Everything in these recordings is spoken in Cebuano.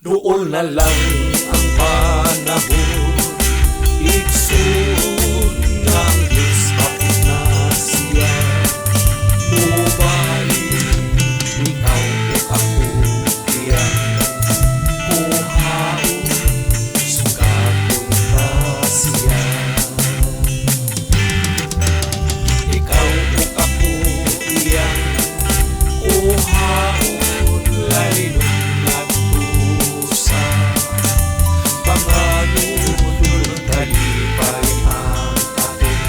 Duol na lang ang panahon, igsoon, nga ang Diyos hapit na siya. Mubalik ikaw ug ako iyang kuhaon, sugaton ta siya. Ikaw ug ako iyang kuhaon, lalinon ngadto sa panganod, kalipay ang atong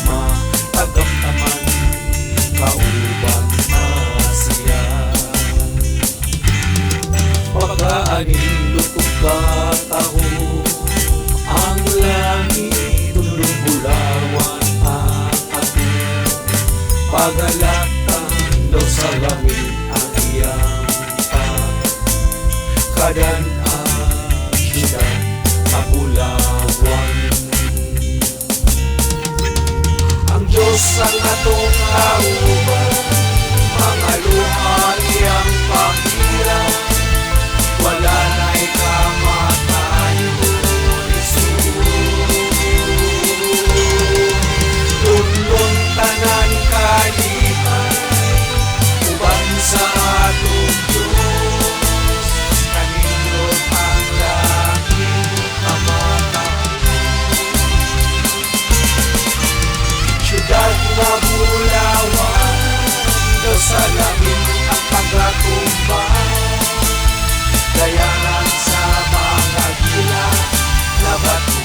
matagamtaman, kauban ta siya. Pagkaanindot ug kataho ang langit, dunong bulawan ang atong pagalatan, daw sa langit ang iyang pagkadan-an, siyudad nga bulawan. Ang Diyos ang atong kauban, mga luha iyang pahiran, wala na'y kamatayon, igsoon. Lunlun tanan kalipay, uban sa atong Diyos, kanindot ang langit kamatahong. Siyudad nga bulawan, daw sa langit ang pagatumba, dayanan sa mga gila na bato.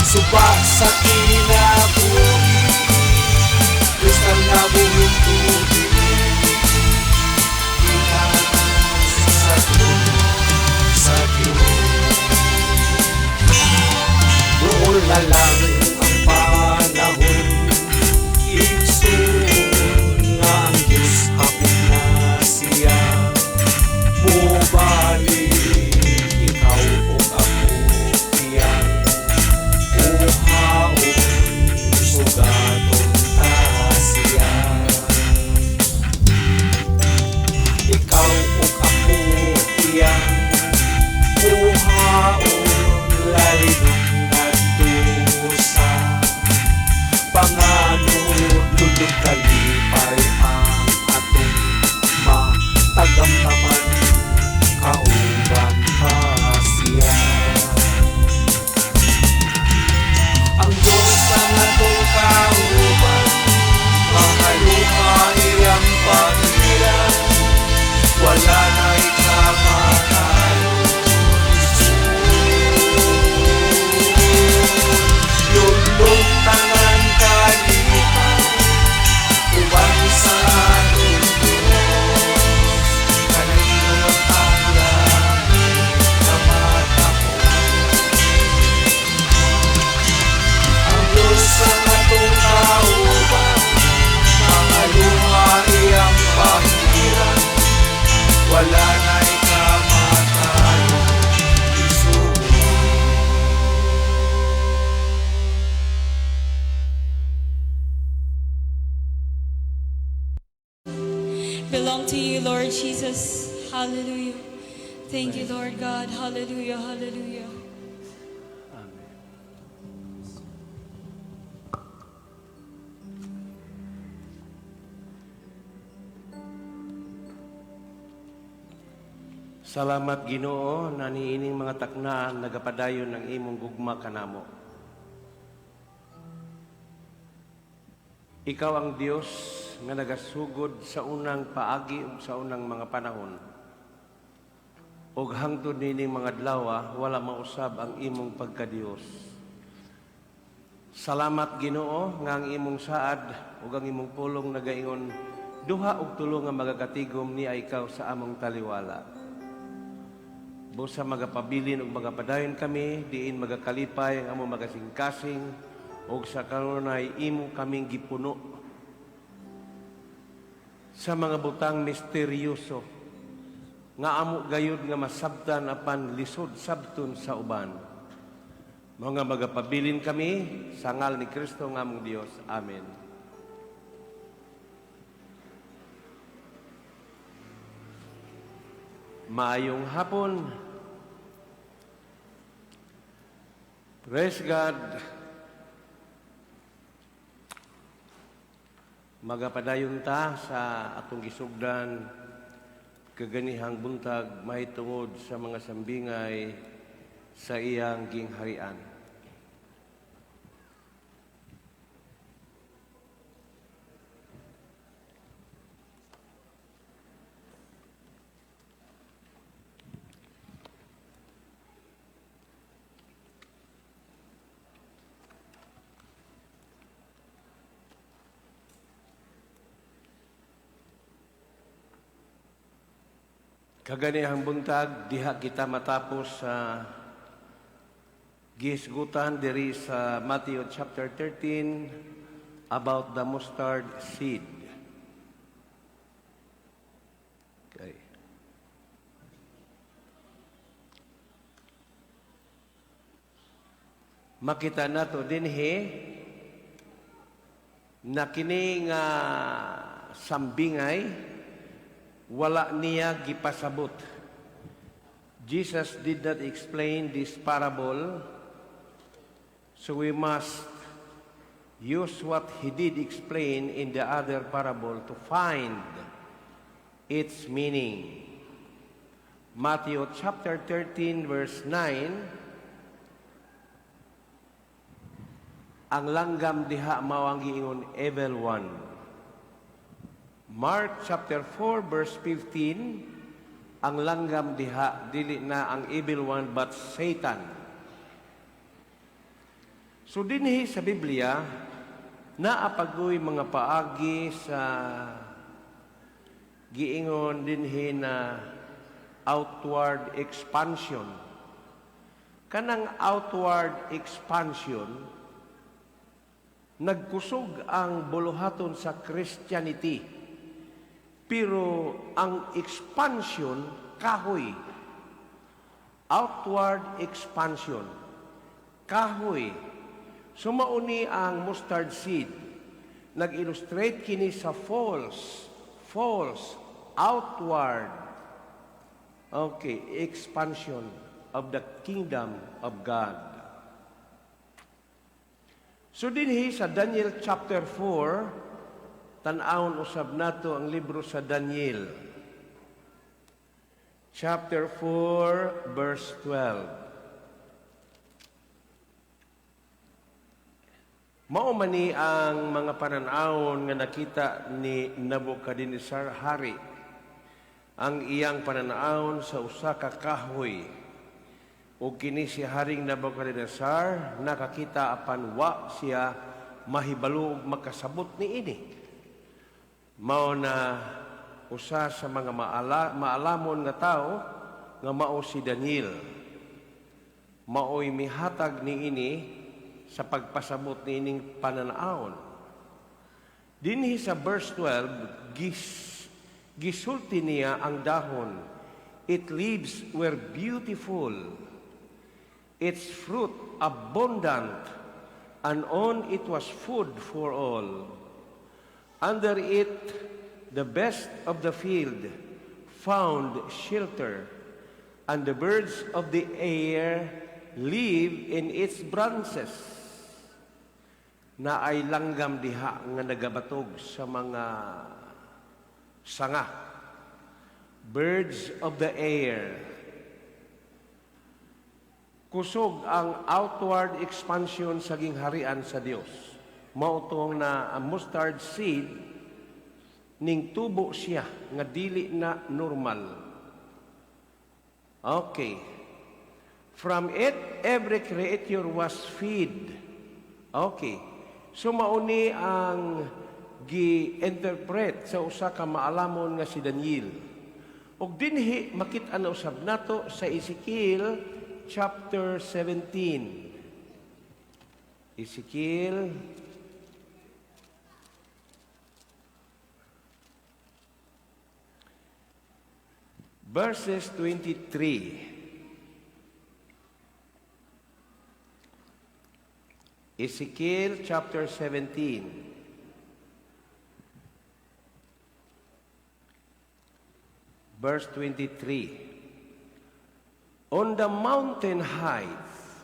Suba sa kinabuhi, kristal na buhing tubig, gikan sa trono sa Diyos. Duol na lang ang panahon, igsoon, nga ang Diyos hapit na siya. Mubalik ikaw ug ako iyang kuhaon, sugaton ta siya. Ikaw ug ako iyang kuhaon, lalinon ngadto sa panganod, lulub kalipay ang atong matagamtaman, kauban ta siya. Ang Diyos ang atong kauban, mga luha iyang pahiran, wala na'y kamatayon, igsoon. Lunlun tanan kalipay, uban sa atong Diyos, kanindot ang langit kamatahong. Ang Diyos ang atong kauban, mga luha iyang pahiran, wala na'y kamatayon, igsoon. Belong to you, Lord Jesus. Hallelujah. Thank you, Lord God. Hallelujah. Hallelujah. Amen. Salamat, Ginoo, na niining mga taknaan nagapadayon ng imong gugma kanamo. Ikaw ang Dios nga nagasugod sa unang paagi ug sa unang mga panahon. Ug hangtod niining mga adlaw wala mausab ang imong pagkadios. Salamat, Ginoo, nga ang imong saad ug ang imong pulong nagaingon duha og tulo nga magakatigom ni ay ikaw sa among taliwala. Busa magapabilin ug magapadayon kami diin magakalipay ang among magasingkasing ug sa kanunay imo kaming gipuno sa mga butang misteryoso nga amo gayud nga masabtan apan lisod sabton sa uban. Mga magapabilin kami sa ngal ni Kristo nga among Dios. Amen. Maayong hapon. Praise God. Magapadayon ta sa atong gisugdan kaganihang buntag mahitungod sa mga sambingay sa iyang gingharian. Kaganihang buntag, diha kita matapos sa gihisgutan diri sa Matthew chapter 13 about the mustard seed. Okay. Makita nato dinhi na kini nga sambingay wala niya gipasabot. Jesus did not explain this parable, so we must use what he did explain in the other parable to find its meaning. Matthew chapter 13 verse 9, ang langgam diha mao ang giingon evil one. Mark chapter 4 verse 15, ang langgam diha dili na ang evil one but Satan. So dinhi sa Biblia, naa pa goy mga paagi sa giingon dinhi na outward expansion. Kanang outward expansion, nagkusog ang buluhaton sa Christianity. Pero ang expansion, kahoy. Outward expansion, kahoy. So mao ni ang mustard seed. Nag-illustrate kini sa false, outward, okay, expansion of the kingdom of God. So dinhi sa Daniel chapter 4, tan-awon usab nato ang libro sa Daniel. Chapter 4, verse 12. Mao man ni ang mga pananawon nga nakita ni Nebuchadnezzar hari. Ang iyang pananawon sa usa ka kahoy. Ug kini si Haring Nebuchadnezzar nakakita apan wa siya mahibalo og makasabot niini. Mao na usa sa mga maalamon nga tawo nga mao si Daniel. Maoy mihatag niini sa pagpasabot niining pananawon. Dinhi sa verse 12, gisulti niya ang dahon. Its leaves were beautiful, its fruit abundant, and on it was food for all. Under it, the best of the field found shelter, and the birds of the air live in its branches. Naay langgam diha nga nagabatog sa mga sanga. Birds of the air. Kusog ang outward expansion sa gingharian sa Dios. Mao tong na ang mustard seed ning tubo siya nga dili na normal. Okay. From it, every creature was fed. Okay. So mao ni ang gi-interpret sa usa ka maalamon nga si Daniel. Ug dinhi makit-an na usab nato sa Ezekiel chapter 17. Ezekiel verses 23. Ezekiel chapter 17. Verse 23. On the mountain heights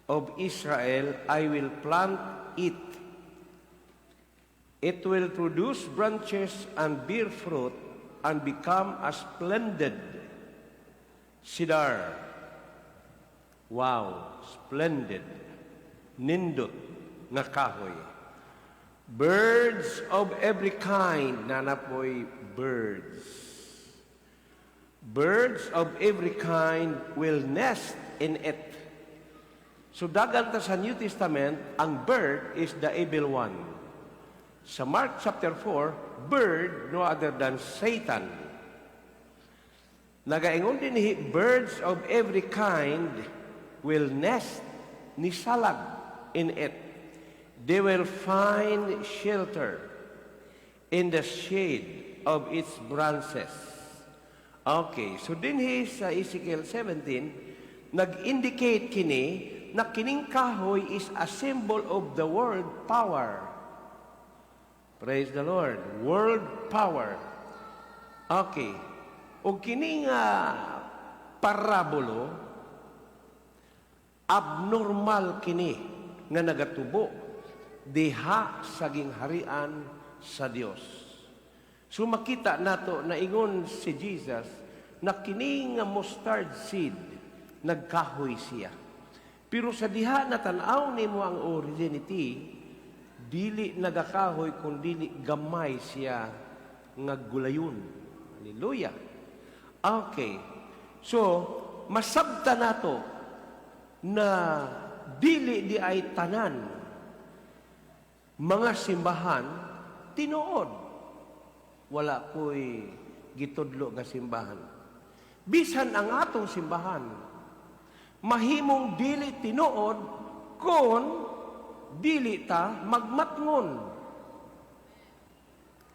of Israel I will plant it. It will produce branches and bear fruit and become a splendid cedar. Wow, splendid. Nindot nga kahoy. Birds of every kind, naa na poy birds. Birds of every kind will nest in it. So dagan ta sa New Testament, ang bird is the evil one. Sa Mark chapter 4, bird no other than Satan. Nagaingon din, birds of every kind will nest, nisalag, in it. They will find shelter in the shade of its branches. Okay, so dinhi sa Ezekiel 17, nag-indicate kini na kining kahoy is a symbol of the world power. Praise the Lord. World power. Okay. O kini nga parabolo, abnormal kini nga nagatubo diha sa gingharian sa Dios. So makita nato na ingon si Jesus na kini nga mustard seed, nagkahoy siya. Pero sa diha na tan-aw nimo ang originity, dili nagakahoy kun dili gamay siya nga gulayon. Hallelujah. Okay. So, masabta nato na dili diay tanan mga simbahan tinuod. Wala ko'y gitudlo nga simbahan. Bisan ang atong simbahan, mahimong dili tinuod kung dili ta magmatngon.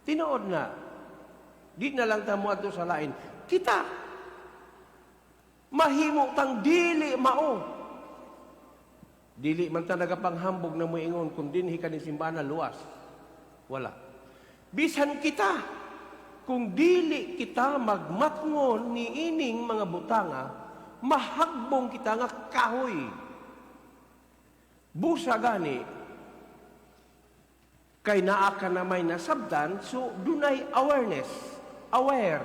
Tinuod na. Di na lang ta moadto sa lain. Kita mahimo tang dili mao. Dili man ta nagapanghambog na moingon kung dinhi ka ni simbahan na luwas. Wala. Bisan kita, kung dili kita magmatngon ni ining mga butanga, mahagbong kita nga kahoy. Busa gani, kay naa ka na may nasabtan, so dunay awareness, aware.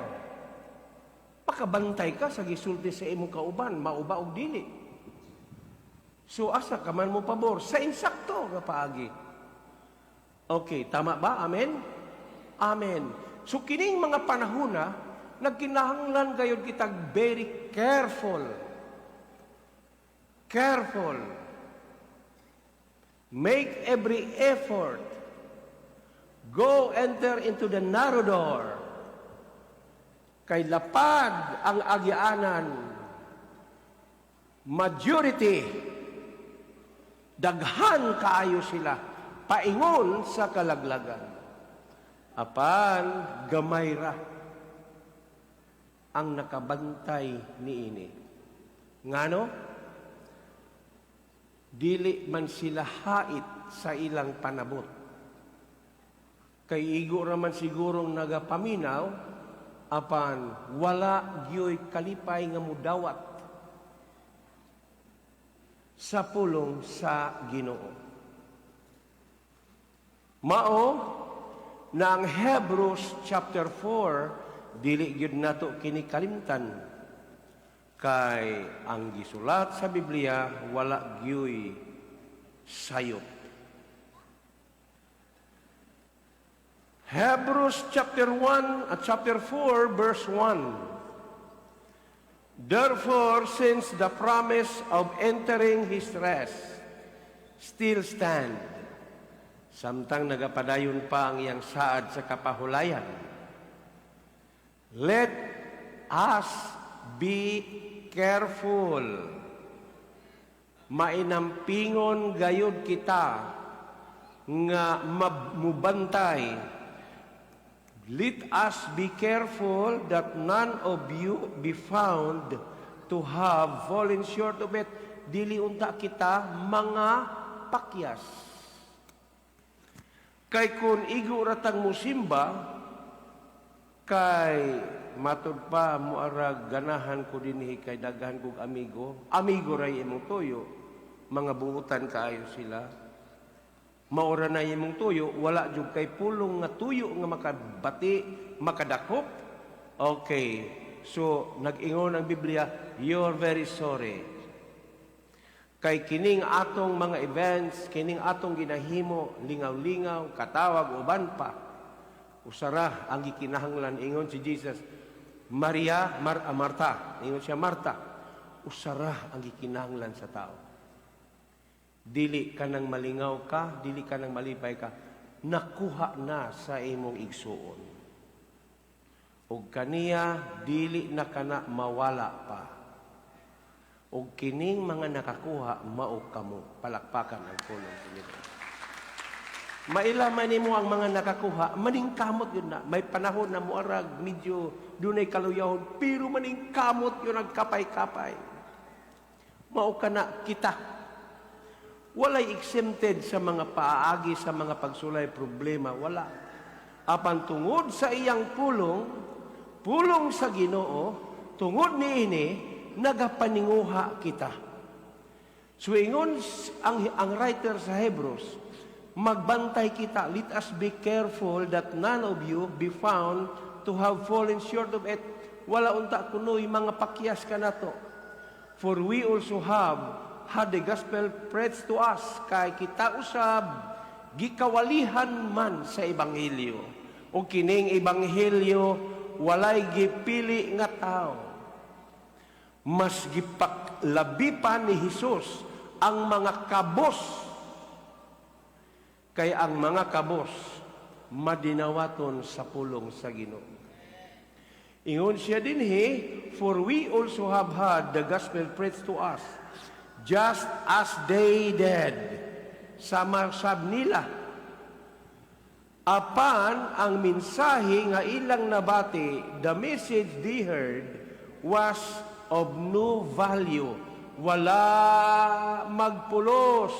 Pakabantay ka sa gisulti sa imong kauban, mao ba og dili. So asa ka man mo pabor sa insakto nga paagi. Okay, tama ba? Amen? Amen. So kining mga panahona, nagkinahanglan gayud kitag very careful. Careful. Make every effort. Go enter into the narrow door. Kay lapad ang agianan. Majority, daghan kaayo sila paingon sa kalaglagan. Apan gamay ra ang nakabantay niini. Ngano? Dili man sila hait sa ilang panabot. Kay igo raman sigurong nagapaminaw, apan wala gyoy kalipay nga mudawat sa pulong sa Ginoo. Mao na ang Hebrews chapter 4, dili gyud nato kini kalimtan, kay ang gisulat sa Biblia wala gyoy sayop. Hebrews chapter 1 at chapter 4 verse 1. Therefore, since the promise of entering His rest still stand, samtang nagapadayon pa ang iyang saad sa kapahulayan, let us be careful. Mainampingon gayud kita nga mubantay. Let us be careful that none of you be found to have fallen short of it. Dili unta kita mga pakyas. Kay kung igo ratang musimba, Kay matud pa moarag ganahan ko dinhi kay daghan kog amigo. Amigo ray imong tuyo. Mga buutan kaayo sila. Maura na imong tuyo, wala jud kay pulong nga tuyo nga makabati, makadakop. Okay. So, nag-ingon ang Biblia, you're very sorry. Kay kining atong mga events, kining atong ginahimo, lingaw-lingaw, katawag, uban pa. Usara ang gikinahanglan, ingon si Jesus. Maria, Marta, ingon siya Marta, usara ang gikinahanglan sa tao. Dili ka nang malingaw ka, dili ka nang malipay ka, nakuha na sa imong igsuon. Ug kaniya dili na kana mawala pa. Ug kining mga nakakuha mao kamo. Palakpakan ang pulong sa Ginoo. Maila man nimo ang mga nakakuha, maningkamot yun na. May panahon na muarag, medyo dunay kaluyahon, pero maningkamot yun ang kapay-kapay. Mao kana kita. Walay exempted sa mga paagi, sa mga pagsulay, problema, wala. Apan tungod sa iyang pulong, pulong sa Ginoo, tungod niini, nagapaninguha kita. So ingon ang writer sa Hebrews, magbantay kita, let us be careful that none of you be found to have fallen short of it. Wala unta kunoy mga pakyas kanato. For we also have had the gospel preached to us, kay kita usab gikawalihan man sa ebanghelyo. O kining ebanghelyo walay gipili nga tao. Mas gipaklabi pa ni Hesus ang mga kabos, kay ang mga kabos madinawaton sa pulong sa Ginoo. Ingon siya dinhi, for we also have had the gospel preached to us, just as they did. Sama sab nila. Apan ang mensahe nga ilang nabati, the message they heard was of no value. Wala magpulos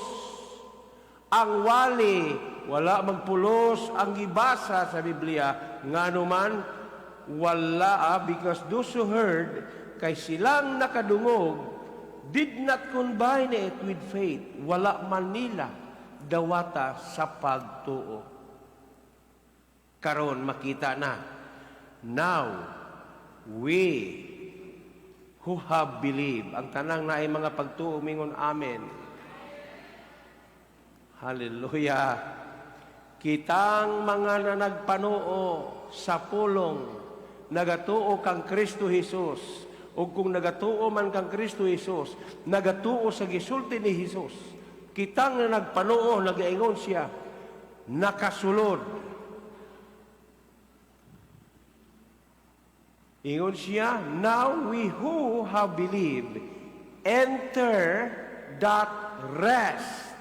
ang wali, wala magpulos ang gibasa sa Biblia. Ngano man, wala, because those who heard, kay silang nakadungog, did not combine it with faith. Wala man nila dawata sa pagtuo. Karon makita na. Now, we who have believed. Ang tanang naay mga pagtuo, mingon amen. Hallelujah. Kitang mga nanagpanuo sa pulong, nagatuo kang Kristo Jesus, o kung nagatuo man kang Kristo Jesus, nagatuo sa gisulti ni Jesus. Kitang na nagpanuo, nagaingon siya, nakasulod. Ingon siya, now we who have believed enter that rest.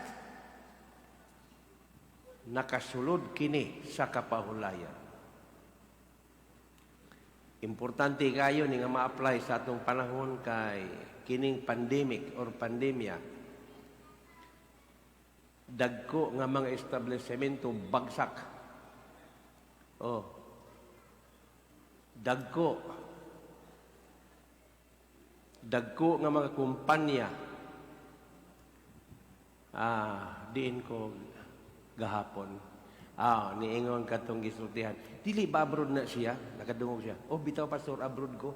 Nakasulod kini sa kapahulayan. Importante kayo ni nga ma-apply sa atong panahon kay kining pandemic or pandemya. Dagko nga mga establishmento bagsak. Oh. Dagko. Dagko nga mga kumpanya. Diin ko gahapon. Niingon katong gisultihan. Dili ba abroad na siya? Nakadungog siya. Oh, bitaw pastor, abroad ko.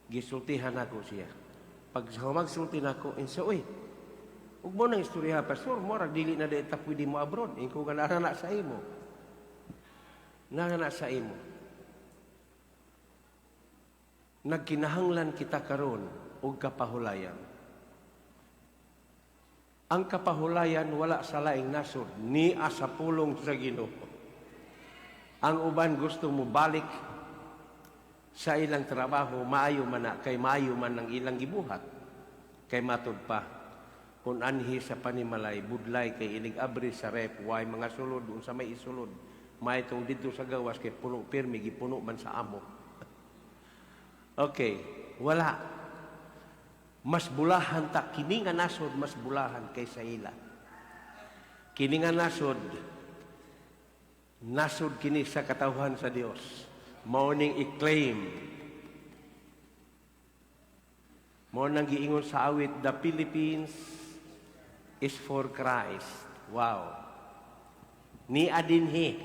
Gisultihan ako siya. Pag magsulti nako, insa, uy, ug mo nang istorya, pastor, mo dili na di ta pwede mo abroad. Ingko nga nara na sa imo. Nara na sa imo. Nagkinahanglan kita karon og kapahulayan. Ang kapahulayan wala sa laing nasod, ni sa pulong sa Ginoo. Ang uban gusto mo balik sa ilang trabaho, maayo man na, kay maayo man ang ilang gibuhat. Kay matud pa, kung anhi sa panimalay, budlay kay inig abri sa ref, way mga sulod, unsa may isulod, may itong dito sa gawas, kay puno pirmi, gipuno man sa amo. Okay, wala. Mas bulahan ta, kini nga nasod, mas bulahan kaysa ila. Kini nga nasod, nasod kini sa katawhan sa Dios. Mao ning i-claim. Mao nang giingon sa awit, "The Philippines is for Christ." Wow. Ni adinhi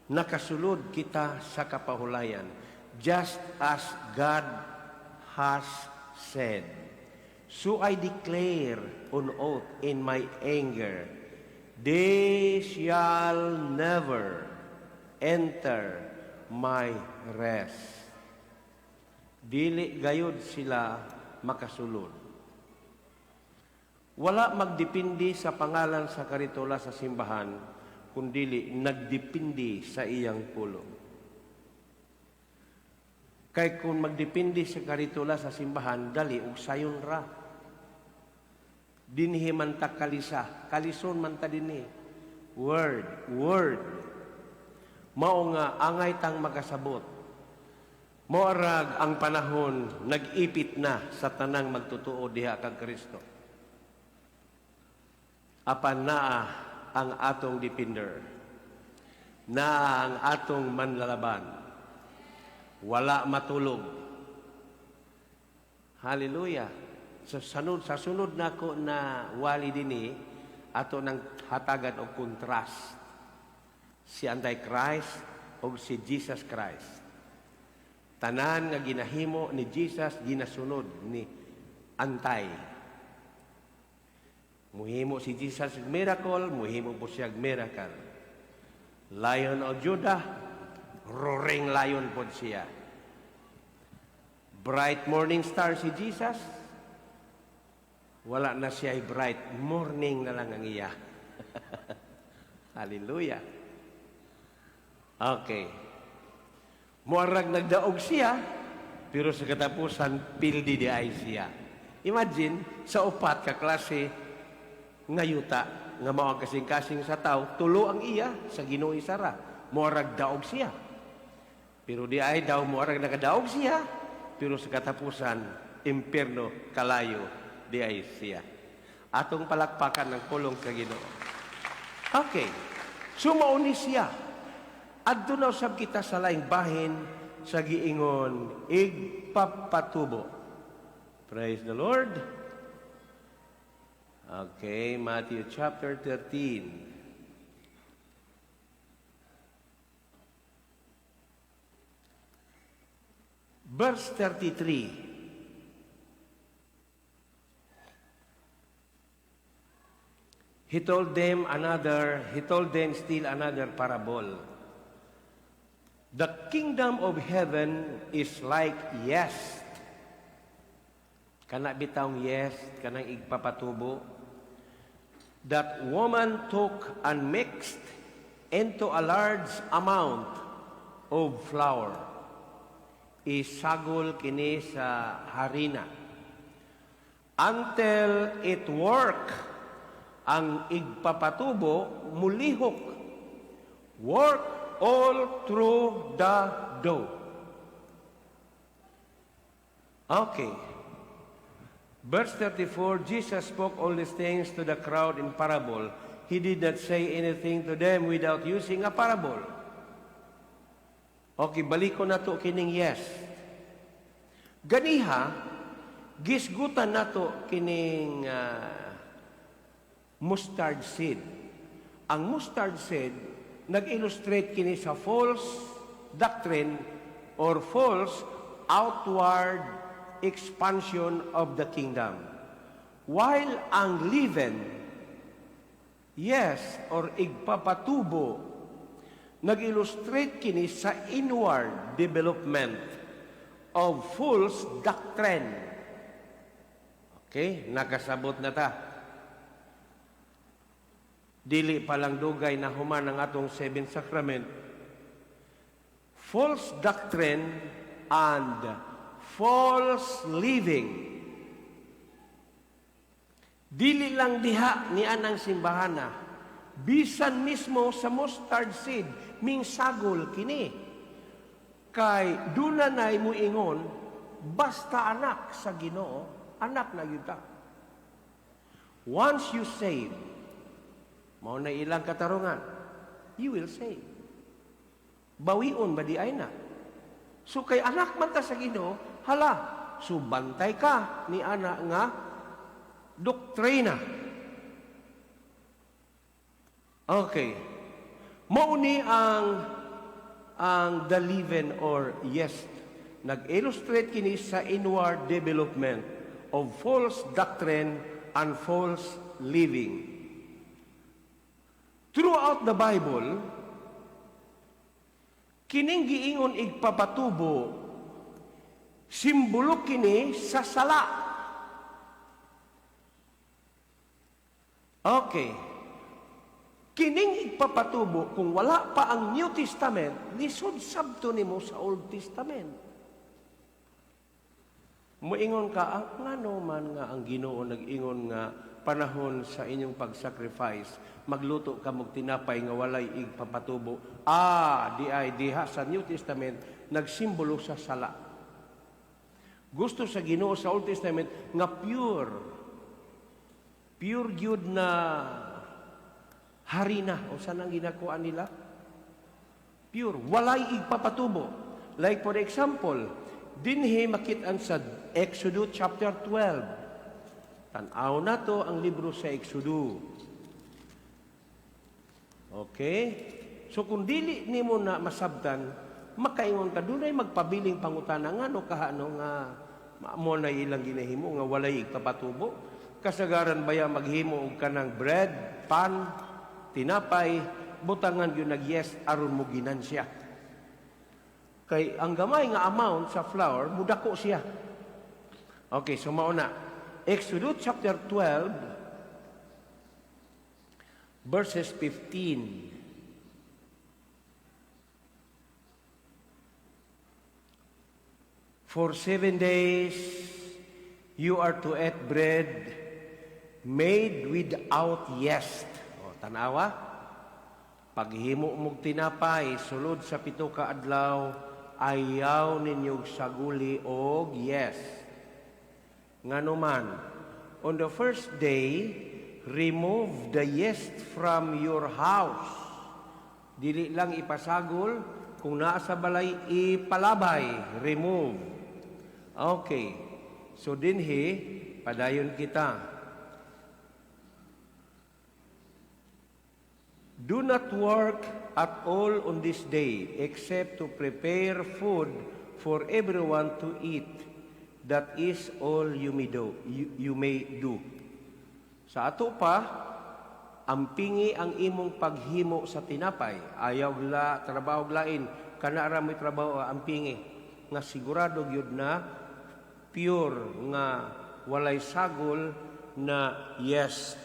nakasulod kita sa kapahulayan, just as God has said. "So I declare on oath in my anger, they shall never enter my rest." Dili gayod sila makasulod. Wala magdepende sa pangalan sa karitula sa simbahan, kundili nagdepende sa iyang pulong. Kay kung magdepende sa karitula sa simbahan, dali og sayon ra. Dinhi man ta kalisa, kalison man ta dinhi. Word, word. Mao nga angay tang makasabot. Moarag ang panahon nag-ipit na sa tanang magtutuo diha kang Kristo. Apan naa ang atong defender. Naa ang atong manlalaban. Wala matulog. Hallelujah. Sa sunod nako na wali dinhi, ato nang hatagan og contrast. Si Antichrist o si Jesus Christ. Tanan nga ginahimo ni Jesus, ginasunod ni Antay. Muhimo si Jesus og miracle, muhimo po siya og miracle. Lion of Judah, roaring lion po siya. Bright morning star si Jesus, wala na siya ay bright, morning na lang ang iya. Hallelujah. Okay. Muarag nagdaog siya, pero sa katapusan, pildi diay siya. Imagine, sa upat ka klase nga yuta, nga mao ang kasing-kasing sa tao, tulo ang iya, sa Ginoo isara. Muarag daog siya. Pero diay daw muarag nakadaog siya, pero sa katapusan, impierno kalayo diay siya. Atong palakpakan ng pulong ka Ginoo. Okay. So mao ni siya. Adto na usab kita sa laing bahin sa giingon igpapatubo. Praise the Lord. Okay, Matthew chapter 13. Verse 33. He told them still another parable. "The kingdom of heaven is like yeast." Kana bitawng yeast, kanang igpapatubo. "That woman took and mixed into a large amount of flour." Isagol kini sa harina. "Until it work," ang igpapatubo, mulihok. "Work all through the dough." Okay. Verse 34, Jesus spoke all these things to the crowd in parable. He did not say anything to them without using a parable. Okay, balik ko na to kining yeast. Ganiha, gisgutan nato kining mustard seed. Ang mustard seed, nag-illustrate kini sa false doctrine or false outward expansion of the kingdom. While ang leaven, yes, or igpapatubo, nag-illustrate kini sa inward development of false doctrine. Okay, nakasabot na ta. Dili pa lang dugay na human ang atong seven sacrament. False doctrine and false living. Dili lang diha ni anang simbahana. Bisan mismo sa mustard seed, ming sagol kini. Kay duna nay muingon, basta anak sa Ginoo, anak na gyud ta. Once you save, mao na ilang katarungan, you will save. Bawion ba diay na? So kay anak man ta sa Ginoo, hala, so bantay ka ni ana nga doktrina. Okay. Mao ni ang the leaven or yeast. Nag-illustrate kini sa inward development of false doctrine and false living. Throughout the Bible, kining giingon igpapatubo, simbolo kini sa sala. Okay. Kining igpapatubo, kung wala pa ang New Testament, lisod sabto nimo sa Old Testament. Muingon ka, ang ngano man nga ang Ginoo nag-ingon nga panahon sa inyong pag-sacrifice, magluto ka mog tinapay nga walay igpapatubo. Ah, di ay diha sa New Testament nagsimbolo sa sala. Gusto sa Ginoo sa Old Testament nga pure. Pure gyud na harina o saan ang ginakuha nila? Pure, walay igpapatubo. Like for example, dinhi makit-an sa Exodus chapter 12. Tan-aw na to ang libro sa Exodus. Okay? So kung dili nimo na masabtan, makaingon ka, dunay magpabiling pangutana ngano kahano nga mo na ilang ginahimo nga walay igpapatubo. Kasagaran baya maghimo og kanang bread, pan, tinapay, butangan gyud nag yeast aron mo ginansya. Kay ang gamay nga amount sa flour, mudako siya. Okay, so mao na. Exodus chapter 12, verses 15. For 7 days you are to eat bread made without yeast. O, tanawa. Paghimo mog tinapay, sulod sa 7 ka adlaw, ayaw ninyog saguli og yeast. Ngano man, on the first day, remove the yeast from your house. Dili lang ipasagol, kung naa sa balay, ipalabay, remove. Okay. So dinhi, padayon kita. Do not work at all on this day, except to prepare food for everyone to eat. That is all you may do. You may do. Sa ato pa, ampingi ang imong paghimo sa tinapay. Ayaw la trabaho lain, kana ra mo'y trabaho ampingi nga sigurado gyud na pure nga walay sagol na yes.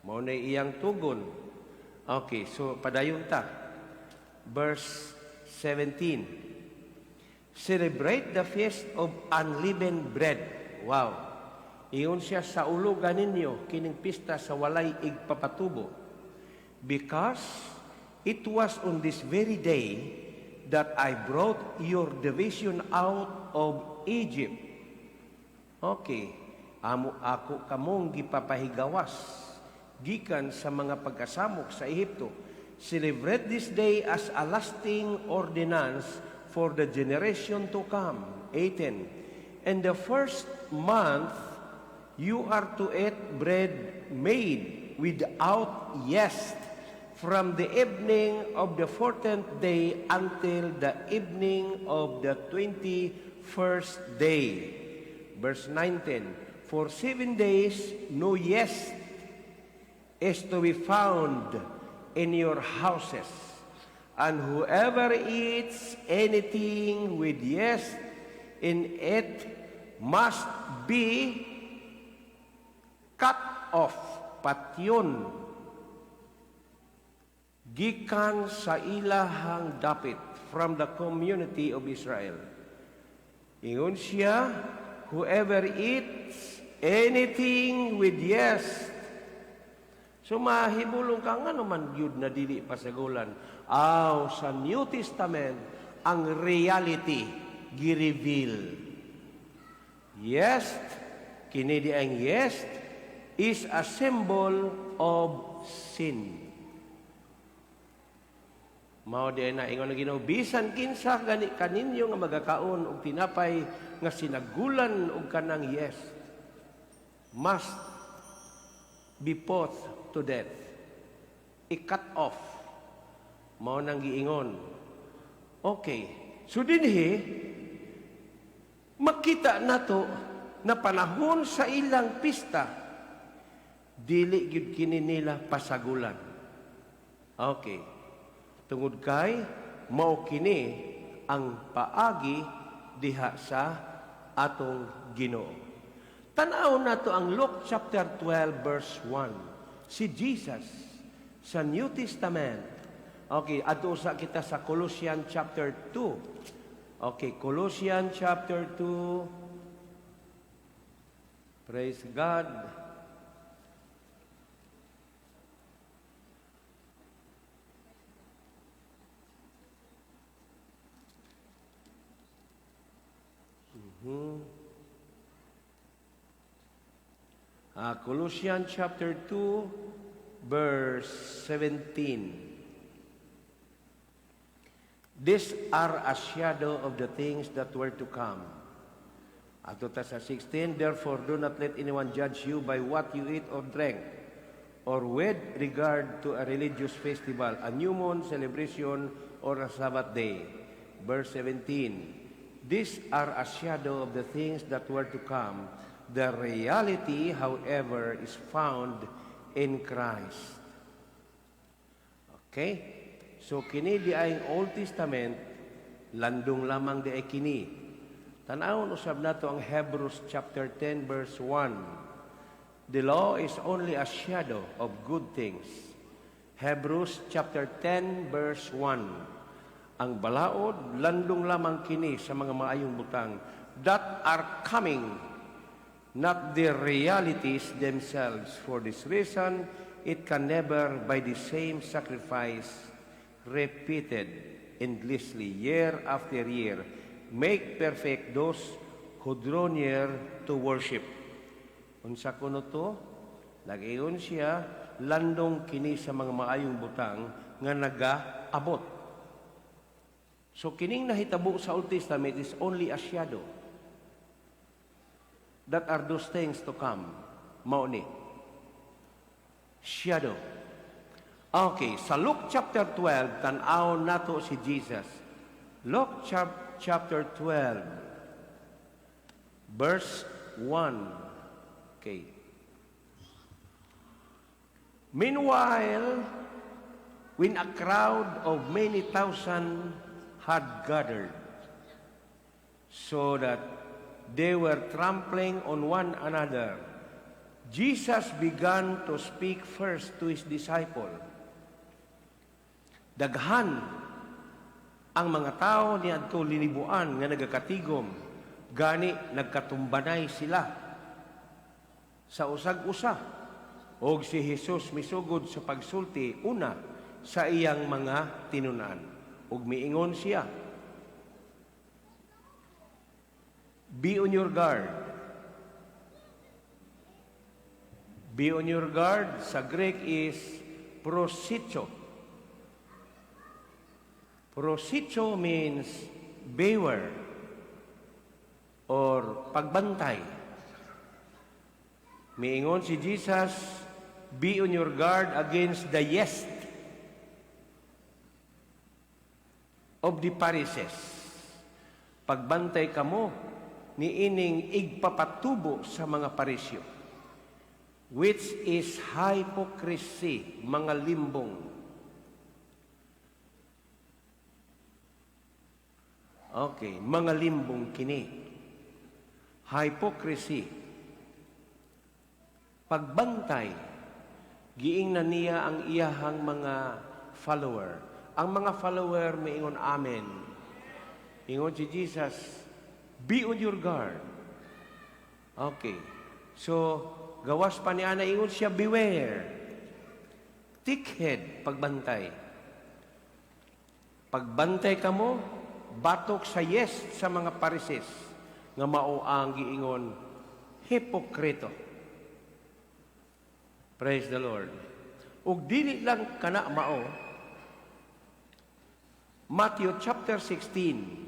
Mao na iyang tugon. Okay, so padayon ta. Verse 17. Celebrate the feast of unleavened bread. Wow. Ingon siya sa ulugan ninyo kining pista sa walay igpapatubo. Because it was on this very day that I brought your division out of Egypt. Okay. Amo ako kamong gipapahigawas gikan sa mga pagkasamok sa Ehipto. Celebrate this day as a lasting ordinance for the generation to come. 18. In the first month, you are to eat bread made without yeast from the evening of the 14th day until the evening of the 21st day. Verse 19. For 7 days no yeast is to be found in your houses. And whoever eats anything with yeast in it must be cut off, patyon, gikan sa ilahang dapit, from the community of Israel. Ingon siya, whoever eats anything with yeast. So mahibulong ka nga naman yun na dili pasagulan. Aw, sa New Testament, ang reality gi-reveal. Yeast, kini di ang yeast, is a symbol of sin. Mao di na ingon ang Ginoo, bisan kinsa gani kaninyo nga magakaon og tinapay nga sinagulan og kanang yeast must be put to death. I-cut off. Mao nang giingon. Okay. So dinhi makita nato na panahon sa ilang pista, dili gyud kini nila pasagulan. Okay. Tungod kay mao kini ang paagi diha sa atong Ginoo. Tan-aw nato ang Luke chapter 12 verse 1. Si Jesus sa New Testament. Okay, adto sa kita sa Colossians chapter 2. Okay, Colossians chapter 2. Praise God. Colossians chapter 2, verse 17. These are a shadow of the things that were to come. Adto ta sa 16, "Therefore do not let anyone judge you by what you eat or drink, or with regard to a religious festival, a new moon celebration, or a Sabbath day." Verse 17, "These are a shadow of the things that were to come. The reality, however, is found in Christ." Okay? So kini di ay Old Testament, landong lamang di ay kini. Tan-awon usab nato ang Hebrews chapter 10 verse 1. The law is only a shadow of good things. Hebrews chapter 10 verse 1. Ang balaod, landong lamang kini sa mga maayong butang that are coming, not the realities themselves. For this reason, it can never, by the same sacrifice repeated endlessly year after year, make perfect those who draw near to worship. Unsa kuno to? Nag-ingon siya, landong kini sa mga maayong butang nga nagaabot. So kining nahitabo sa Old Testament is only a shadow. That are those things to come. Mao ni. Shadow. Okay, sa Luke chapter 12, tan-aw nato si Jesus. Luke chapter 12, verse 1. Okay. Meanwhile, when a crowd of many thousand had gathered, so that they were trampling on one another, Jesus began to speak first to his disciple. Daghan ang mga tao niadto linibuan nga nagakatigom, gani nagkatumbanay sila sa usag-usa. Og si Jesus misugod sa pagsulti una sa iyang mga tinunan. Ug miingon siya, "Be on your guard." Be on your guard sa Greek is prosecho. Prosecho means beware or pagbantay. Miingon si Jesus, "Be on your guard against the yeast of the Pharisees." Pagbantay kamo ni ining igpapatubo sa mga Parisyo, which is hypocrisy, mga limbong. Okay, mga limbong kini. Hypocrisy. Pagbantay, giingnan niya ang iyahang mga follower. Ang mga follower miingon amen. Ingon si Jesus, "Be on your guard." Okay. So, gawas pa niya na ingon siya, "Beware." Take heed, pagbantay. Pagbantay kamo, batok sa yeast sa mga Parises, nga mao ang giingon, hipokrito. Praise the Lord. Ug dili lang kana mao, Matthew chapter 16.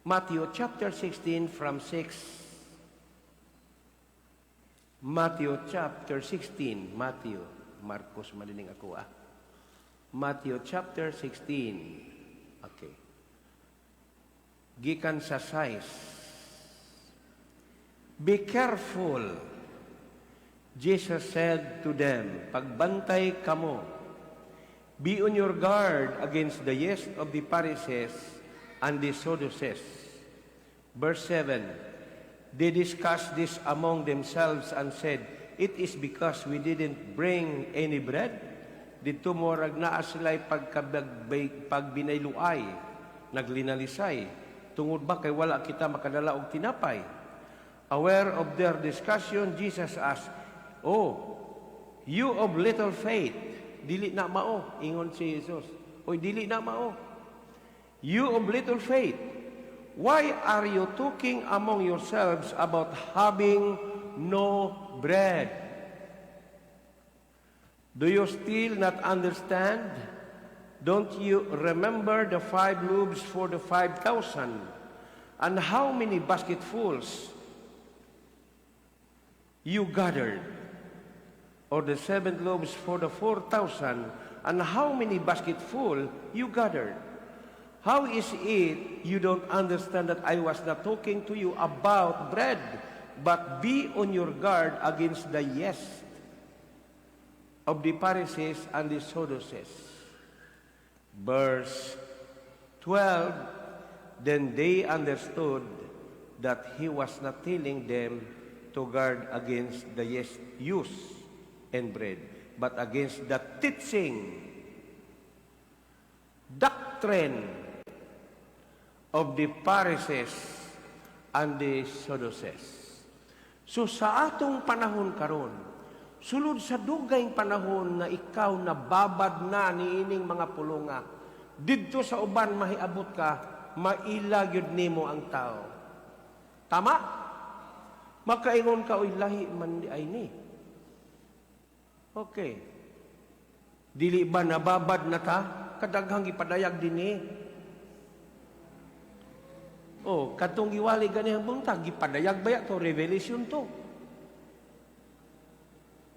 Matthew chapter 16 from 6. Matthew chapter 16. Matthew, Marcos malining ako ah. Matthew chapter 16. Okay. Gikan sa 6. "Be careful," Jesus said to them, "Pagbantay kamo. Be on your guard against the yeast of the Pharisees and the Sadducees." Verse 7, "They discussed this among themselves and said, 'It is because we didn't bring any bread.'" Dito morag naa sila'y pagbinayluay, naglinalisay. "Tungod ba kay wala kita makadala og tinapay?" Aware of their discussion, Jesus asked, "Oh, you of little faith," dili na mao, ingon si Jesus. "Oy, dili na mao. You of little faith, why are you talking among yourselves about having no bread? Do you still not understand? Don't you remember the five loaves for the 5,000? And how many basketfuls you gathered? Or the seven loaves for the 4,000, and how many basketful you gathered? How is it you don't understand that I was not talking to you about bread, but be on your guard against the yeast of the Pharisees and the Sadducees?" Verse 12, "Then they understood that he was not telling them to guard against the yeast use and bread, but against the teaching, doctrine of the Pharisees and the Sadducees." So sa atong panahon karon, sulod sa dugayng panahon nga ikaw nababad na niining mga pulunga, didto sa uban mahiabot ka, maila gyud nimo ang tao. Tama? Makaingon ka, "Oy, lahi man di ay ni." Okay. Dili ba nababad na ta? Kadaghang gipadayag dinhi. Oh, katong giwali ganihang buntag, gipadayag baya to, revelation to.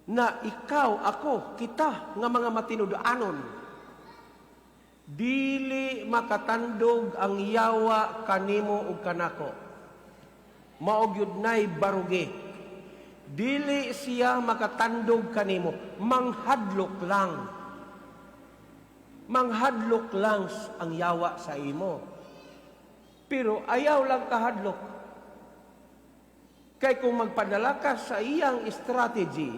Na ikaw, ako, kita, nga mga matinud-anon, dili makatandog ang yawa kanimo ug kanako. Mao gyud nay barugi. Dili siya makatandog kanimo, manghadlok lang. Manghadlok lang ang yawa sa imo. Pero ayaw lang kahadlok. Kay kung magpadala ka sa iyang strategy,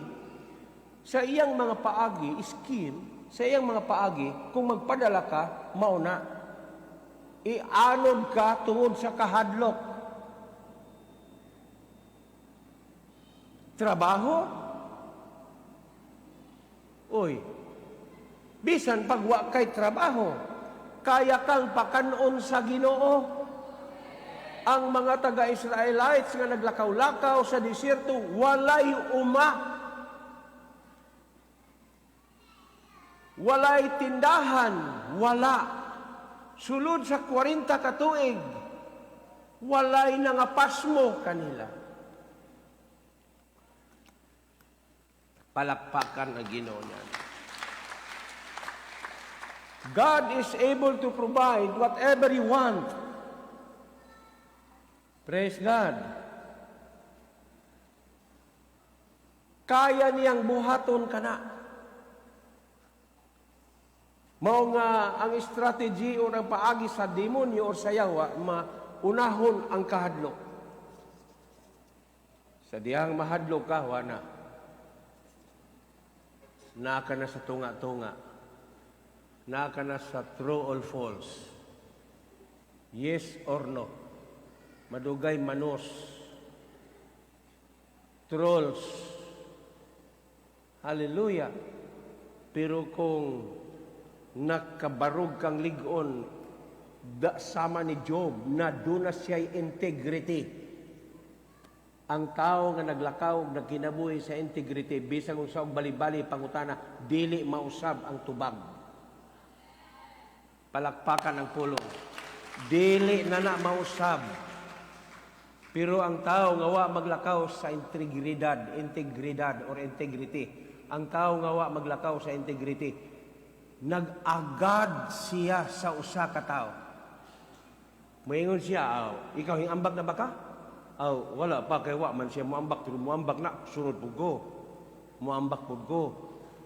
sa iyang mga paagi, scheme, sa iyang mga paagi, kung magpadala ka, mao na. Ianod ka tungod sa kahadlok. Trabaho? Uy, bisan pag wa kay trabaho, kaya kang pakanon sa Ginoo. Ang mga taga-Israelites nga naglakaw-lakaw sa disyerto, walay uma. Walay tindahan, wala. Sulod sa 40 ka tuig, walay nangapasmo kanila. Palakpakan ang Ginoo niyan. God is able to provide whatever you want. Praise God. Kaya niyang buhaton ka na. Mao nga ang strategy o ang paagi sa demonyo or sa yawa, maunahon ang kahadlok. Sa dihang mahadlok ka, wa na. Naa ka na sa tunga-tunga. Naa ka na sa true or false. Yes or no. Madugay manos. Trolls. Hallelujah. Pero kung nakabarog kang ligon, da, sama ni Job, na doon na siya'y integrity. Ang tao nga naglakaw ug nagkinabuhi sa integrity, bisan unsa og bali-bali pangutana, dili mausab ang tubag. Palakpakan ang pulong. Dili na na mausab. Pero ang tao nga wa maglakaw sa integridad, integridad or integrity, ang tao nga wa maglakaw sa integrity, nag-agad siya sa usa ka tao. Moingon siya, "Aw, ikaw hingambag na ba ka?" "Aw, wala pa kay wa man siya moambak, pero moambak na, sunod pud ko. Moambak pud ko."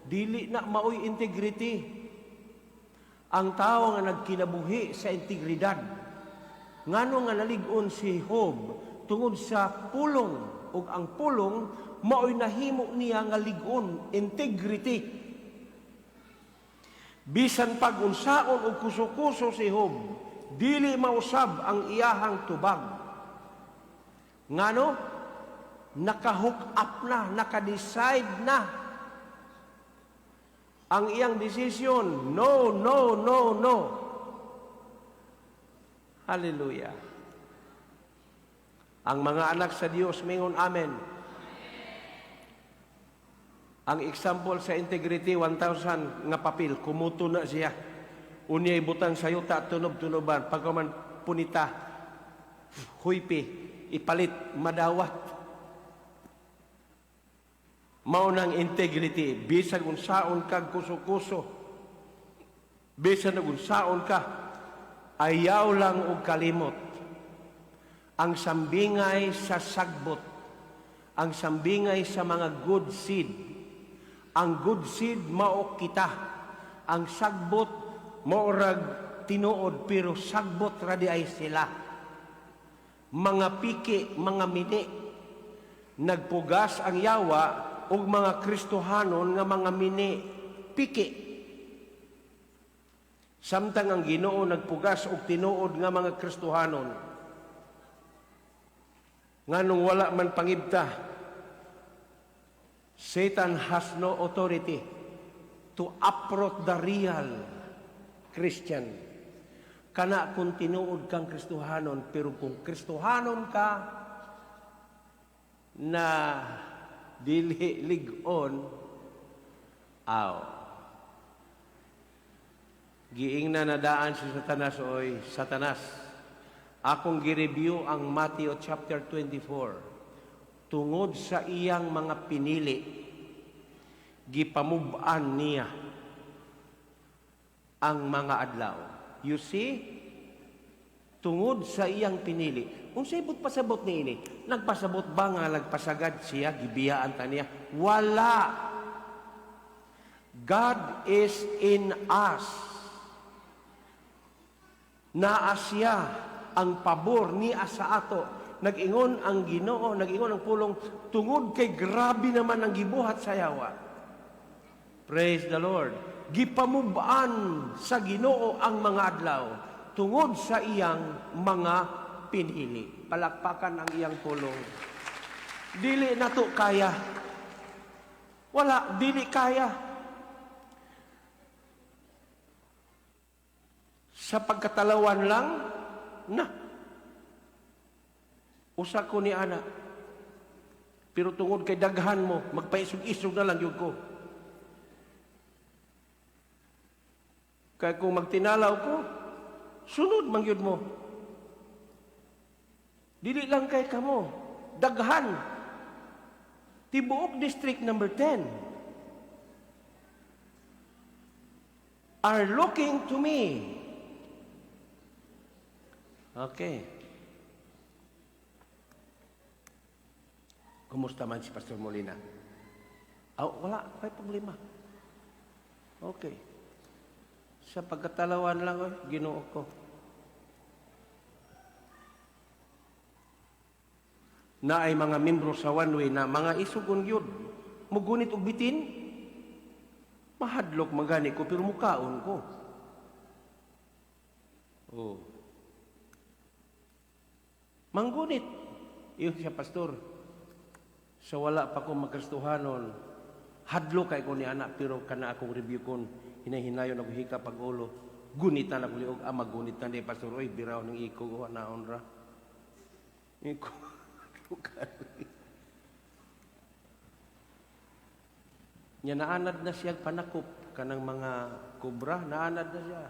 Dili na maoy integrity. Ang tao nga nagkinabuhi sa integridad, ngano nga nalig-on si Job? Tungod sa pulong, ug ang pulong maoy nahimo niya nga lig-on, integrity. Bisan pag unsaon og kuso-kuso si Job, dili mausab ang iyahang tubag. Ngano? Naka-hook up na, naka-decide na. Ang iyang decision, no, no, no, no. Hallelujah. Ang mga anak sa Dios, mingon amen. Ang example sa integrity, 1,000 nga papel, kumuto na siya. Unya ibutang sa yuta, tunob-tunoban. Pagkaman punita, huypi, ipalit, madawat. Mao nang integrity, bisag unsaon kag kuso-kuso, bisan unsaon ka, ayaw lang og kalimot. Ang sambingay sa sagbot, ang sambingay sa mga good seed. Ang good seed mao kita. Ang sagbot maorag tinuod, pero sagbot ra di ay sila. Mga piki, mga mini. Nagpugas ang yawa og mga Kristohanon nga mga mini, piki. Samtang ang Ginoo nagpugas og tinuod nga mga Kristohanon. Nganong wala man pangibta, Satan has no authority to uproot the real Christian. Kana kung tinuod kang Kristohanon, pero kung Kristohanon ka na dili lig-on, aw. Giingna na daan si Satanas, "Oy, Satanas, akong gi-review ang Matthew chapter 24. Tungod sa iyang mga pinili, gipamub-an niya ang mga adlaw." You see, tungod sa iyang pinili. Unsay buot pasabot niini? Nagpasabot ba nga nagpasagad siya, gibiyaan ta niya? Wala. God is in us. Naa siya, ang pabor niya sa ato. Nag-ingon ang Ginoo, nag-ingon ang pulong, tungod kay grabe naman ang gibuhat sa yawa. Praise the Lord. Gipamubaan sa Ginoo ang mga adlaw tungod sa iyang mga pinili. Palakpakan ang iyang pulong. Dili na to kaya. Wala, dili kaya. Sa pagkatalawan lang, na. Usa ko ni ana. Pero tungod kay daghan mo, magpaisog-isog na lang yun ko. Kaya kung magtinalaw ko, sunod man yun mo. Dili lang kay kamo, daghan. Tibuok District number 10 are looking to me. Okay. Kumusta man si Pastor Molina? Oh, wala, may problema. Okay. Sa pagkatalawan lang, oh, Ginoo ko. Na ay mga membro sa one way na mga isugon yun. Mugunit og bitin, mahadlok magani ko, pero mukaon ko. Oh. Manggunit. Iyon siya, Pastor. Sa wala pa ko magkristohanon, hadlok kay ko ni anak, pero kana akong review kon, hinahinayon ako hika pag ulo. Gunitan ako liog, magunit na di, Pastor. Oy, biraw ng iko, naon ra. Iko. Tukar. Nya naanad na siya panakop kanang mga kobra, naanad na siya.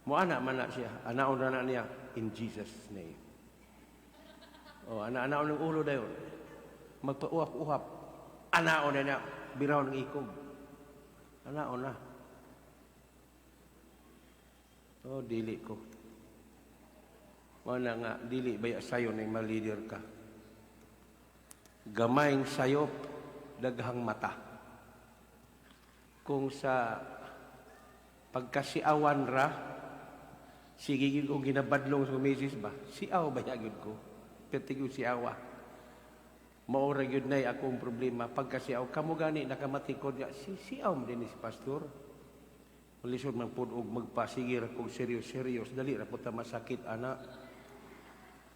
Moana man na siya, anaon na na niya in Jesus' name. Oh, ana-anaon ng ulo dayon. Magpauhap-uhap. Anaon na niya, biraw ng ikog. Anaon na. Oh, dili ko. Wala nga, dili baya sayo na ma-leader ka. Gamayng sayop, daghang mata. Kung sa pagkasiawan ra, sige gyud kong ginabadlong sa misis ba, siaw ba gyud ko? Perti gyud siawa. Mao ra gyud nay akong problema. Pagkasiaw, kamo gani nakamatikod nga, si siaw man din si pastor. Lisod man pud og magpasigir kog serious-serious, dali ra pud ta masakit ana.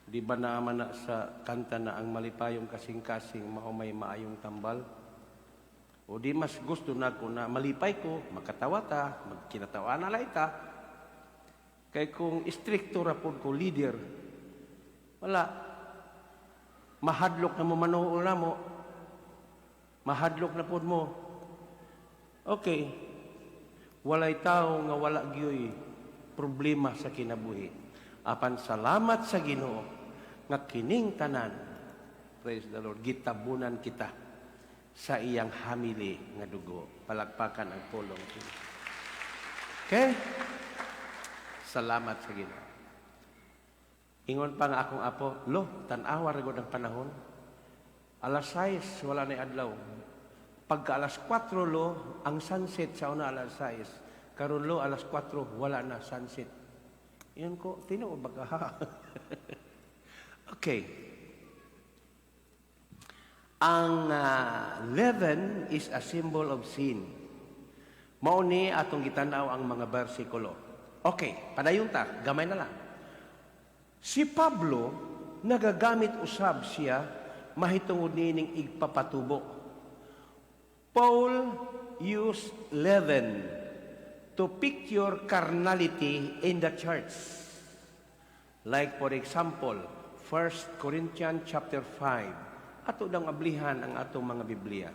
Di ba naman na sa kanta na ang malipayong kasing-kasing mao may maayong tambal? O di mas gusto na ko na malipay ko, makatawa ta, magkinatawa na lang ta. Kay kung istrikto ra pud ko leader, wala. Mahadlok na mo manuol na mo. Mahadlok na pud mo. Okay. Walay tao nga wala gyoy problema sa kinabuhi. Apan salamat sa Ginoo nga kining tanan, praise the Lord, gitabunan kita sa iyang hamili nga dugo. Palakpakan ang pulong. Okay? Salamat sa Ginoo. Ingon pa nga akong apo, lo, tan-awa ra gud ang panahon. Alas 6, wala na adlaw. Pagka alas 4 lo, ang sunset sa una alas 6. Karon lo, alas 4, wala na sunset. Ingon ko, tinuod ba ka? Okay. Ang leaven is a symbol of sin. Mao ni atong gitanaw ang mga bersikulo. Okay, padayon ta, gamay na lang. Si Pablo, nagagamit usab siya mahitungod niining igpapatubo. Paul used leaven to picture carnality in the church. Like for example, 1 Corinthians chapter 5. Ato dang ablihan ang atong mga Biblia.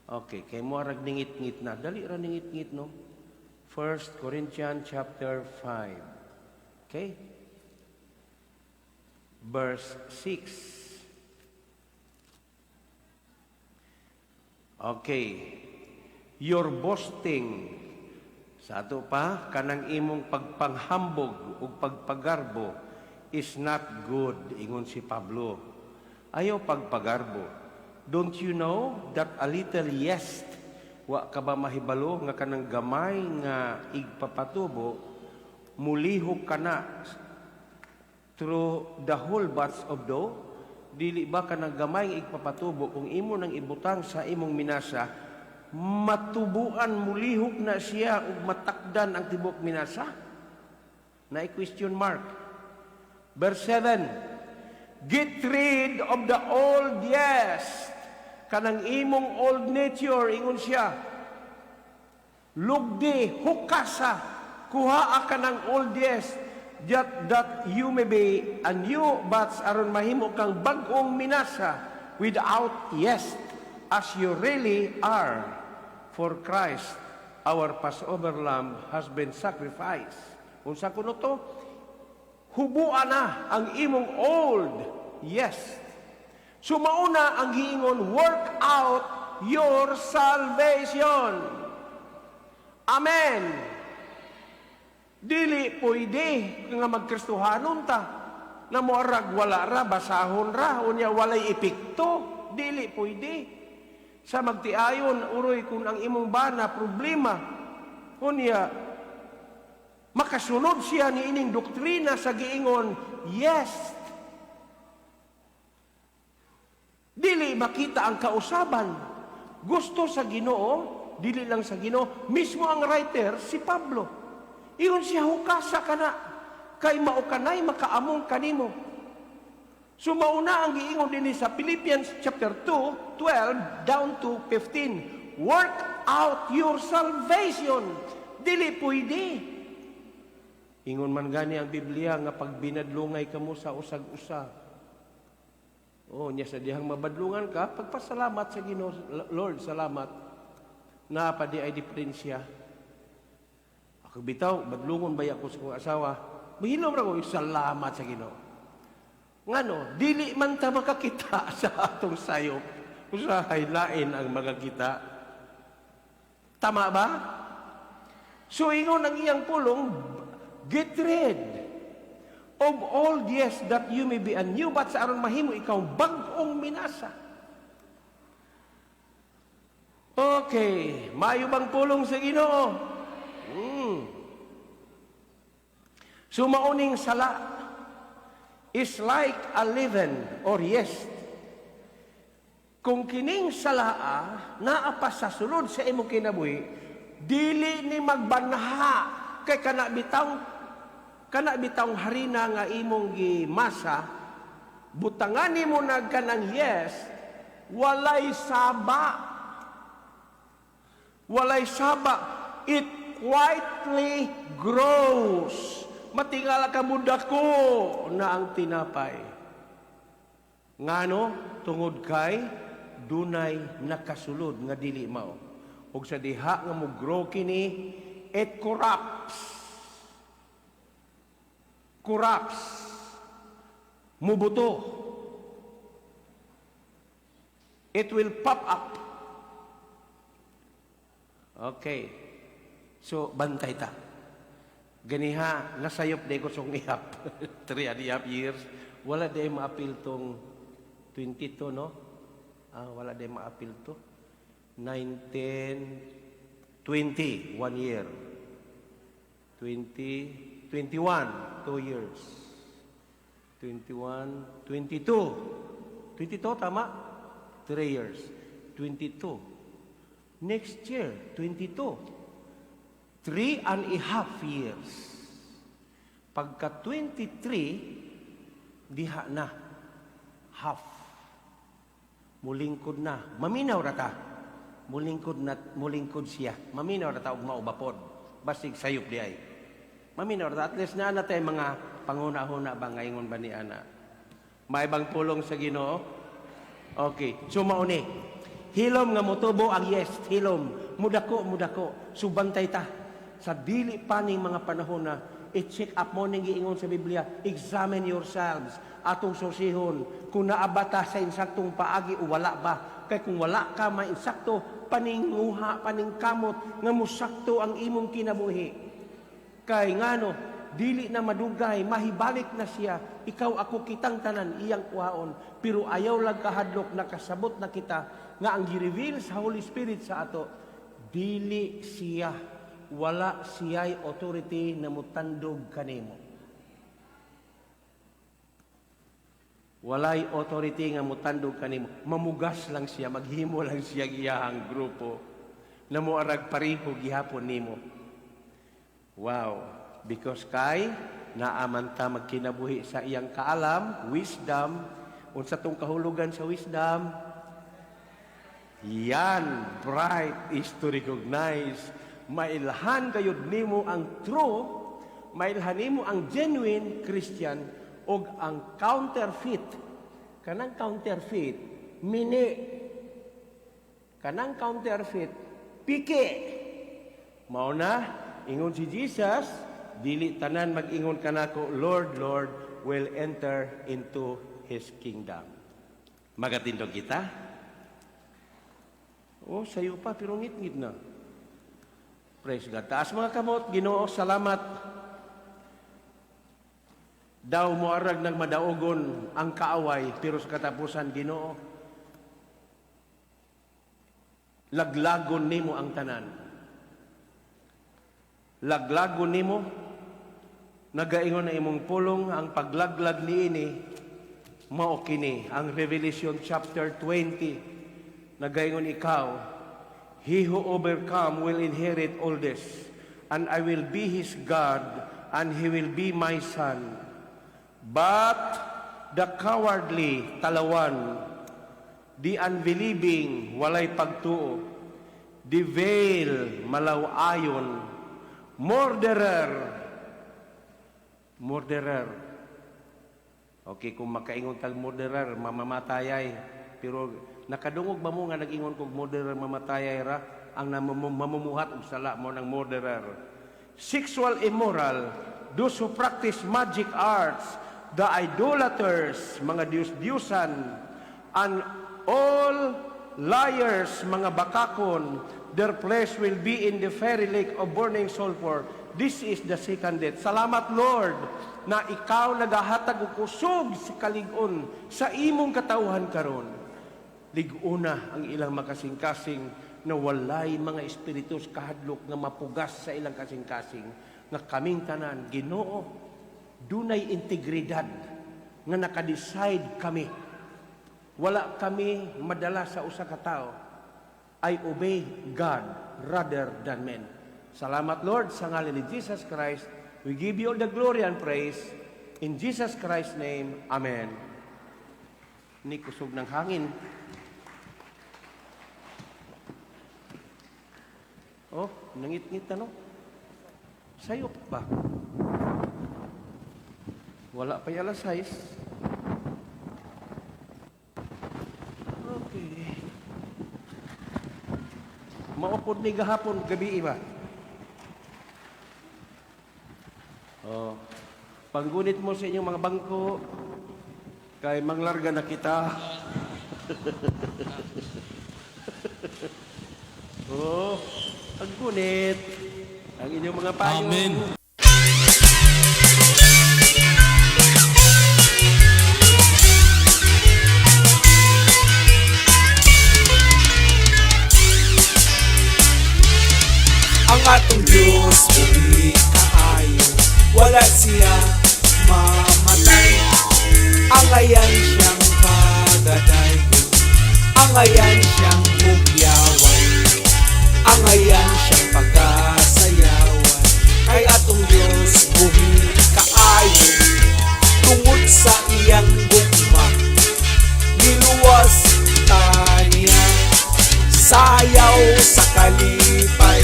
Okay, kay mo rag ningit-ngit na. Dali ra ningit-ngit, no? 1 Corinthians chapter 5. Okay? Verse 6. Okay. Your boasting sa ato pa kanang imong pagpanghambog ug pagpagarbo is not good, ingon si Pablo. Ayaw pagpagarbo. Don't you know that a little yeast, wa ka ba mahibalo nga kanang gamay nga igpapatubo, mulihok ka na through the whole batch of dough? Dili ba kanang gamay nga igpapatubo kung imo nang ibutang sa imong minasa, matubuan, mulihok na siya ug matakdan ang tibok minasa? Na question mark. Verse 7, get rid of the old yeast. Kanang imong old nature, ingon siya. Lugdi, hukasa, kuhaa ka ng old yeast, that you may be a new batch aron mahimo kang bag-ong minasa without yeast, as you really are. For Christ, our Passover lamb, has been sacrificed. Unsa kuno to? Hubuan na ang imong old yeast. So mauna ang giingon, work out your salvation. Amen. Dili pwede nga magkristohanon ta na moarag wala ra, basahon ra, unya walay epekto. Dili pwede. Sa magtiayon, uroy kung ang imong bana problema, unya makasunod siya ni ining doktrina sa giingon, yes. Dili makita ang kausaban. Gusto sa Ginoo, dili lang sa Ginoo, mismo ang writer si Pablo. Ingon siya, hukasa ka na, kay mao kanay makaamong kanimo. So mauna ang giingon dinhi sa Philippians chapter 2, 12 down to 15. Work out your salvation. Dili pwede. Ingon man gani ang Biblia nga pag binadlungay kamo sa usag-usa. Oh, nya sa dihang mabadlungan ka, pagpasalamat sa Ginoo, "Lord, salamat. Naa pa diay diferensya." Ako bitaw, badlungon ba ako sa akong asawa? Mahilom ra ko, "Salamat sa Ginoo." Ngano, dili man ta makakita sa atong sayop. Usahay lain ang makakita. Tama ba? So ingon ang iyang pulong, "Get rid of old yeast that you may be a new batch," aron mahimo ikaw bag-ong minasa. Okay, maayo bang pulong sa Ginoo? So mao ning sala is like a leaven or yeast. Kung kining salaa naa pa sa sulod sa imong kinabuhi, dili ni magbanha kay kana bitawng harina nga imong gimasa, butangan nimo na kanang yeast, walay saba. Walay saba. It quietly grows. Matingala ka, mudako na ang tinapay. Ngano? Tungod kay dunay nakasulod nga dili mao. Ug sa diha nga mo grow kini, it corrupts. Corrupts. Mubuto. It will pop up. Okay. So, bantay ta. Ganiha, nasayop diay ko sa ihap. 3.5 years. Wala diay maapil tong 22, no? Ah, wala diay maapil to. 19, 20, one year. 20, 21, 2 years. 21, 22. 22, tama? 3 years. 22. Next year, 22. 3.5 years. Pagka 23, diha na. Half. Mulingkod na. Maminaw ra ta. Mulingkod na, mulingkod siya. Maminaw ra ta og mao ba pod. Basig sayop diay. Maminaw ra ta. At least naa na tay mga panguna-huna ba ngayon ba ni ana. Maayo bang pulong sa Ginoo? Okay. So mao ni. Hilom nga motubo ang yeast, hilom. Mudako, mudako. Subantay ta. Sa dili pa ning mga panahon na i-check up mo ning giingon sa Biblia, "Examine yourselves," atong susihon kung naa ba ta sa insaktong paagi o wala ba. Kay kung wala ka may insakto, paninguha, paningkamot nga musakto ang imong kinabuhi. Kay ngano, dili na madugay, mahibalik na siya. Ikaw, ako, kitang tanan, iyang kuhaon. Pero ayaw lang kahadlok, nakasabot na kita nga ang gi-reveal sa Holy Spirit sa ato, dili siya, wala siya'y authority na mutandog kanimo. Walay authority nga mutandog kanimo. Mamugas lang siya, maghimo lang siya iyahang grupo na moarag pareho gihapon nimo. Wow. Because kay naa man ta magkinabuhi sa iyang kaalam, wisdom. Unsa tong kahulugan sa wisdom? Yan, bright is to recognize. Mailhan gayud nimo ang true, mailhan nimo ang genuine Christian og ang counterfeit. Kanang counterfeit, mini. Kanang counterfeit, piki. Mao na, ingon si Jesus, "Dili tanan mag-ingon kanako, 'Lord, Lord,' will enter into His kingdom." Magatindog kita? Oh, sayo pa, pero ngit-ngit na. Praise God. Taas mga kamot. Ginoo, salamat. Daw moarag ng madaogon ang kaaway, pero sa katapusan, Ginoo, laglagon nimo ang tanan. Laglagon nimo, nagaingon na imong pulong, ang paglaglag niini, mao kini, ang Revelation chapter 20, nagaingon ikaw, "He who overcome will inherit all this, and I will be his God, and he will be my son. But the cowardly, talawan, the unbelieving, walay pagtuo, the vile, malaw-ayon, murderer, murderer." Okay, kung makaingon tag murderer, mamamatayay. Pero nakadungog ba mo nga nag-ingon kog murderer, mamatayay ra? Ang mamumuhat og sala mo ng murderer. Sexual immoral, those who practice magic arts, the idolaters, mga Diyos-Diyusan, and all liars, mga bakakon, their place will be in the fiery lake of burning sulfur. This is the second death. Salamat, Lord, na ikaw nagahatag og kusog sa kalig-on sa imong katawhan karon. Lig-ona ang ilang makasingkasing na walay mga espiritus kahadlok nga mapugas sa ilang kasing-kasing nga kaming tanan, Ginoo, dunay integridad nga naka-decide kami. Wala kami madala sa usa ka tawo. I obey God rather than men. Salamat, Lord, sa ngalan ni Jesus Christ. We give you all the glory and praise. In Jesus Christ's name, Amen. Ni kusog ng hangin. Oh, nangit-ngit na, no? Sayo pa ba? Wala pa yung alas 6. Okay. Maupod ni gahapon, gabi iba. Oh. Panggunit mo sa inyong mga bangko, kay manglarga na kita. Oh, panggunit. Ang inyong mga payong. Amen. Ang atong Diyos buhi kaayo, wala siya mamatay. Angayan siyang pagadaygon, angayan siyang hugyawan, angayan siyang pagasayawan. Kay atong Diyos buhi kaayo, tungod sa iyang gugma, niluwas ta niya. Sayaw sa kalipay,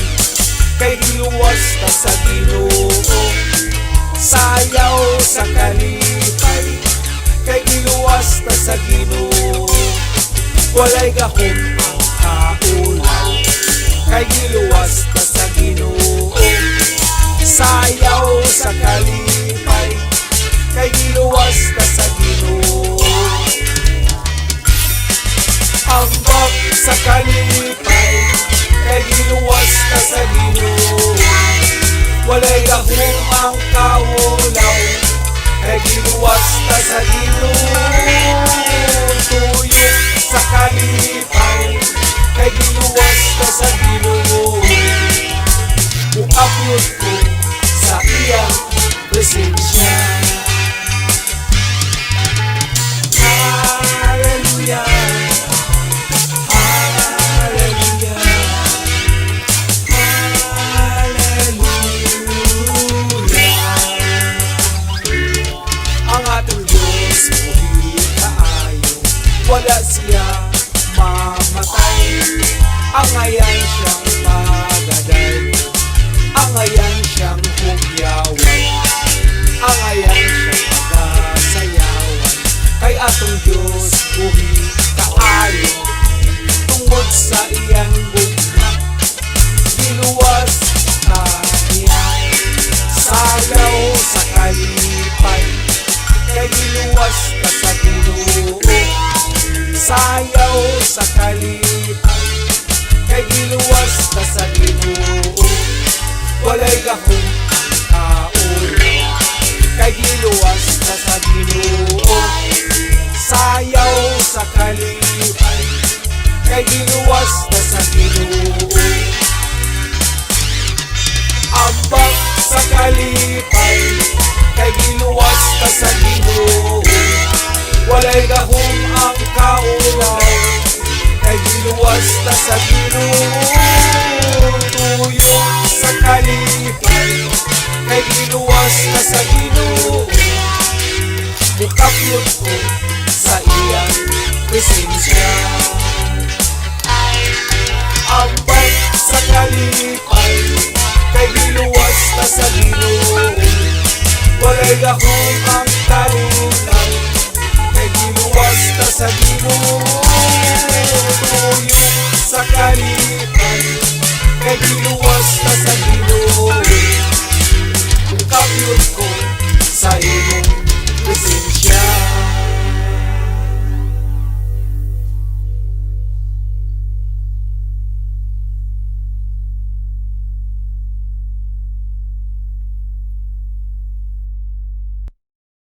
kay giluwas ta sa Ginoo. Sayaw sa kalipay, kay giluwas ta sa Ginoo. Walay gahom ang kaulaw, kay giluwas ta sa Ginoo. Sayaw sa kalipay, kay giluwas ta sa Ginoo. Ambak sa kalipay, kay giluwas ta sa Ginoo. Walay gahom ang kaulaw, kay giluwas ta sa Ginoo. Tuyo sa kalipay, kay giluwas ta sa Ginoo. Muapyot ko sa iyang presensya. Hallelujah, Hallelujah, Hallelujah. Ang atong Diyos buhi kaayo, wala siya mamatay. Angayan siyang pagaday, angayan siyang hugyawan, angayan siyang pagasayawan. Kay atong Diyos buhi kaayo, tungod sa iyang gugma, giluwas ta niya. Sayaw sa kalipay, kay giluwas ta sa Ginoo. Sayaw sa kalipay, kay giluwas ta sa Ginoo. Walay gahom ang kaulaw, kay giluwas ta sa Ginoo. Sayaw sa kalipay, kay giluwas ta sa Ginoo. Ambak sa kalipay, kay giluwas ta sa Ginoo. Walay gahom ang kaulaw, kay giluwas ta sa Ginoo. Tuyo sa kalipay, kay giluwas ta sa Ginoo. Mukaplot ko sa iyang presensya. Ambak sa kalipay, kay giluwas ta sa Ginoo. Walay gahom